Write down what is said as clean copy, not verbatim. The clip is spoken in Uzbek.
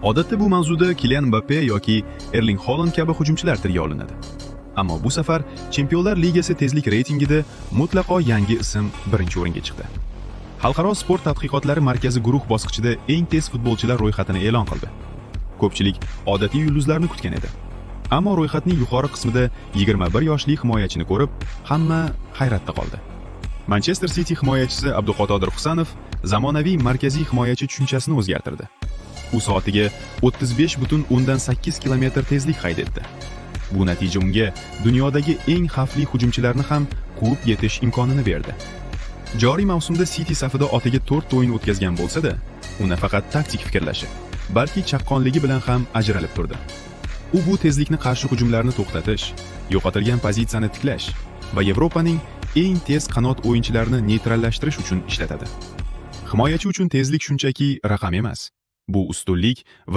Odatda bu mavzuda Kilian Mbappe yoki Erling Holand kabi hujumchilar tilga olinadi. Ammo bu safar Chempionlar Ligasi tezlik reytingida mutlaqo yangi ism birinchi o'ringa chiqdi. Xalqaro sport tadqiqotlari markazi guruh bosqichida eng tez futbolchilar ro'yxatini e'lon qildi. Ko'pchilik odatiy yulduzlarni kutgan edi. Ammo ro'yxatning yuqori qismida 21 yoshli himoyachini ko'rib, hamma hayratda qoldi. Manchester City himoyachisi Abduqodir Husanov zamonaviy markaziy himoyachi tushunchasini o'zgartirdi. U soatiga 35,8 km tezlik qayd etdi. Bu natija unga dunyodagi eng xavfli hujumchilarni ham quvib yetish imkonini berdi. Joriy mavsumda City safida otiga 4 o'yin o'tkazgan bo'lsa-da, u nafaqat taktik fikrlashi, balki chaqqonligi bilan ham ajralib turdi. U bu tezlikni qarshi hujumlarni to'xtatish, yo'qotilgan pozitsiyani tiklash va Yevropaning eng tez qanot o'yinchilarini neytrallashtirish uchun ishlatadi. Himoyachi uchun tezlik shunchaki raqam emas. Bu ustunlik va